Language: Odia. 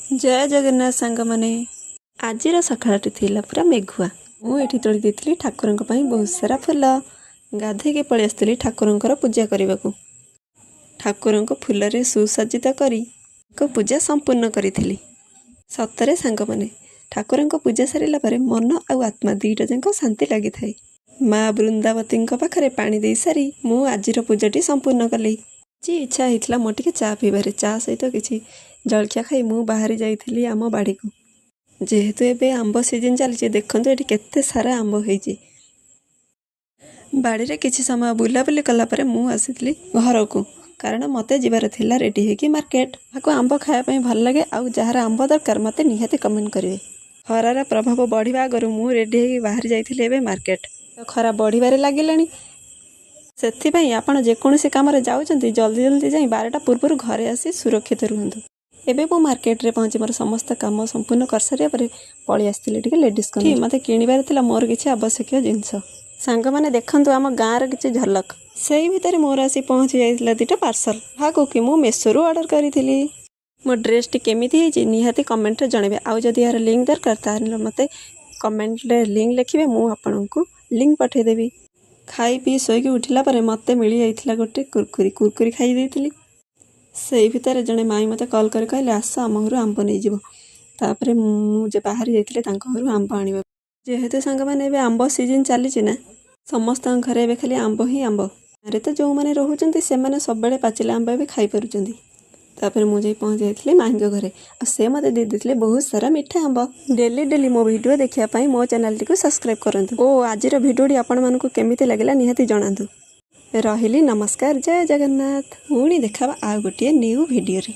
ଜୟ ଜଗନ୍ନାଥ ସାଙ୍ଗମାନେ। ଆଜିର ସକାଳଟି ଥିଲା ପୁରା ମେଘୁଆ। ମୁଁ ଏଠି ତୋଳି ଦେଇଥିଲି ଠାକୁରଙ୍କ ପାଇଁ ବହୁତ ସାରା ଫୁଲ। ଗାଧେଇକି ପଳେଇ ଆସିଥିଲି ଠାକୁରଙ୍କର ପୂଜା କରିବାକୁ। ଠାକୁରଙ୍କୁ ଫୁଲରେ ସୁସଜ୍ଜିତ କରି ପୂଜା ସମ୍ପୂର୍ଣ୍ଣ କରିଥିଲି। ସତରେ ସାଙ୍ଗମାନେ, ଠାକୁରଙ୍କ ପୂଜା ସାରିଲା ପରେ ମନ ଆଉ ଆତ୍ମା ଦୁଇଟା ଯାକ ଶାନ୍ତି ଲାଗିଥାଏ। ମା ବୃନ୍ଦାବତୀଙ୍କ ପାଖରେ ପାଣି ଦେଇ ସାରି ମୁଁ ଆଜିର ପୂଜାଟି ସମ୍ପୂର୍ଣ୍ଣ କଲି। ଆଜି ଇଚ୍ଛା ହେଇଥିଲା ମୋର ଟିକେ ଚା ପିଇବାରେ। ଚା ସହିତ କିଛି ଜଳଖିଆ ଖାଇ ମୁଁ ବାହାରି ଯାଇଥିଲି ଆମ ବାଡ଼ିକୁ। ଯେହେତୁ ଏବେ ଆମ୍ବ ସିଜନ୍ ଚାଲିଛି, ଦେଖନ୍ତୁ ଏଠି କେତେ ସାରା ଆମ୍ବ ହେଇଛି। ବାଡ଼ିରେ କିଛି ସମୟ ବୁଲାବୁଲି କଲା ପରେ ମୁଁ ଆସିଥିଲି ଘରକୁ, କାରଣ ମୋତେ ଯିବାର ଥିଲା ରେଡ଼ି ହେଇକି ମାର୍କେଟ। ତାକୁ ଆମ୍ବ ଖାଇବା ପାଇଁ ଭଲ ଲାଗେ, ଆଉ ଯାହାର ଆମ୍ବ ଦରକାର ମୋତେ ନିହାତି କମେଣ୍ଟ କରିବେ। ଖରାର ପ୍ରଭାବ ବଢ଼ିବା ଆଗରୁ ମୁଁ ରେଡ଼ି ହେଇକି ବାହାରି ଯାଇଥିଲି ଏବେ ମାର୍କେଟ। ଖରା ବଢ଼ିବାରେ ଲାଗିଲାଣି, ସେଥିପାଇଁ ଆପଣ ଯେକୌଣସି କାମରେ ଯାଉଛନ୍ତି, ଜଲ୍ଦି ଜଲ୍ଦି ଯାଇ 12ଟା ପୂର୍ବରୁ ଘରେ ଆସି ସୁରକ୍ଷିତ ରୁହନ୍ତୁ। ଏବେ ମୁଁ ମାର୍କେଟରେ ପହଞ୍ଚି ମୋର ସମସ୍ତ କାମ ସମ୍ପୂର୍ଣ୍ଣ କରିସାରିବା ପରେ ପଳେଇ ଆସିଥିଲି ଟିକେ ଲେଡ଼ିସ୍ କର୍ଣ୍ଣର। ମୋତେ କିଣିବାର ଥିଲା ମୋର କିଛି ଆବଶ୍ୟକୀୟ ଜିନିଷ। ସାଙ୍ଗମାନେ, ଦେଖନ୍ତୁ ଆମ ଗାଁର କିଛି ଝଲକ। ସେଇ ଭିତରେ ମୋର ଆସି ପହଞ୍ଚି ଯାଇଥିଲା ଦୁଇଟା ପାର୍ସଲ, ଯାହାକୁ କି ମୁଁ ମେସୋରୁ ଅର୍ଡ଼ର କରିଥିଲି। ମୋ ଡ୍ରେସ୍ଟି କେମିତି ହେଇଛି ନିହାତି କମେଣ୍ଟରେ ଜଣାଇବେ। ଆଉ ଯଦି ଏହାର ଲିଙ୍କ୍ ଦରକାର, ତାହେଲେ ମୋତେ କମେଣ୍ଟରେ ଲିଙ୍କ୍ ଲେଖିବେ, ମୁଁ ଆପଣଙ୍କୁ ଲିଙ୍କ୍ ପଠାଇଦେବି। ଖାଇ ପିଇ ଶୋଇକି ଉଠିଲା ପରେ ମୋତେ ମିଳିଯାଇଥିଲା ଗୋଟେ କୁରକୁରି। କୁରକୁରି ଖାଇ ଦେଇଥିଲି। ସେଇ ଭିତରେ ଜଣେ ମାଇଁ ମୋତେ କଲ୍ କରି କହିଲେ, "ଆସ, ଆମ ଘରୁ ଆମ୍ବ ନେଇଯିବ।" ତାପରେ ମୁଁ ଯେ ବାହାରି ଯାଇଥିଲି ତାଙ୍କ ଘରୁ ଆମ୍ବ ଆଣିବାକୁ। ଯେହେତୁ ସାଙ୍ଗମାନେ ଏବେ ଆମ୍ବ ସିଜନ୍ ଚାଲିଛି ନା, ସମସ୍ତଙ୍କ ଘରେ ଏବେ ଖାଲି ଆମ୍ବ ହିଁ ଆମ୍ବ। ଗାଁରେ ତ ଯେଉଁମାନେ ରହୁଛନ୍ତି, ସେମାନେ ସବୁବେଳେ ପାଚିଲା ଆମ୍ବ ଏବେ ଖାଇପାରୁଛନ୍ତି। ତାପରେ ମୁଁ ଯାଇ ପହଞ୍ଚି ଯାଇଥିଲି ମାଇଁଙ୍କ ଘରେ, ଆଉ ସେ ମୋତେ ଦେଇ ଦେଇଥିଲେ ବହୁତ ସାରା ମିଠା ଆମ୍ବ। ଡେଲି ଡେଲି ମୋ ଭିଡ଼ିଓ ଦେଖିବା ପାଇଁ ମୋ ଚ୍ୟାନେଲଟିକୁ ସବସ୍କ୍ରାଇବ୍ କରନ୍ତୁ ଓ ଆଜିର ଭିଡ଼ିଓଟି ଆପଣମାନଙ୍କୁ କେମିତି ଲାଗିଲା ନିହାତି ଜଣାନ୍ତୁ। ରହିଲି, ନମସ୍କାର, ଜୟ ଜଗନ୍ନାଥ। ପୁଣି ଦେଖାବା ଆଉ ଗୋଟିଏ ନ୍ୟୁ ଭିଡ଼ିଓରେ।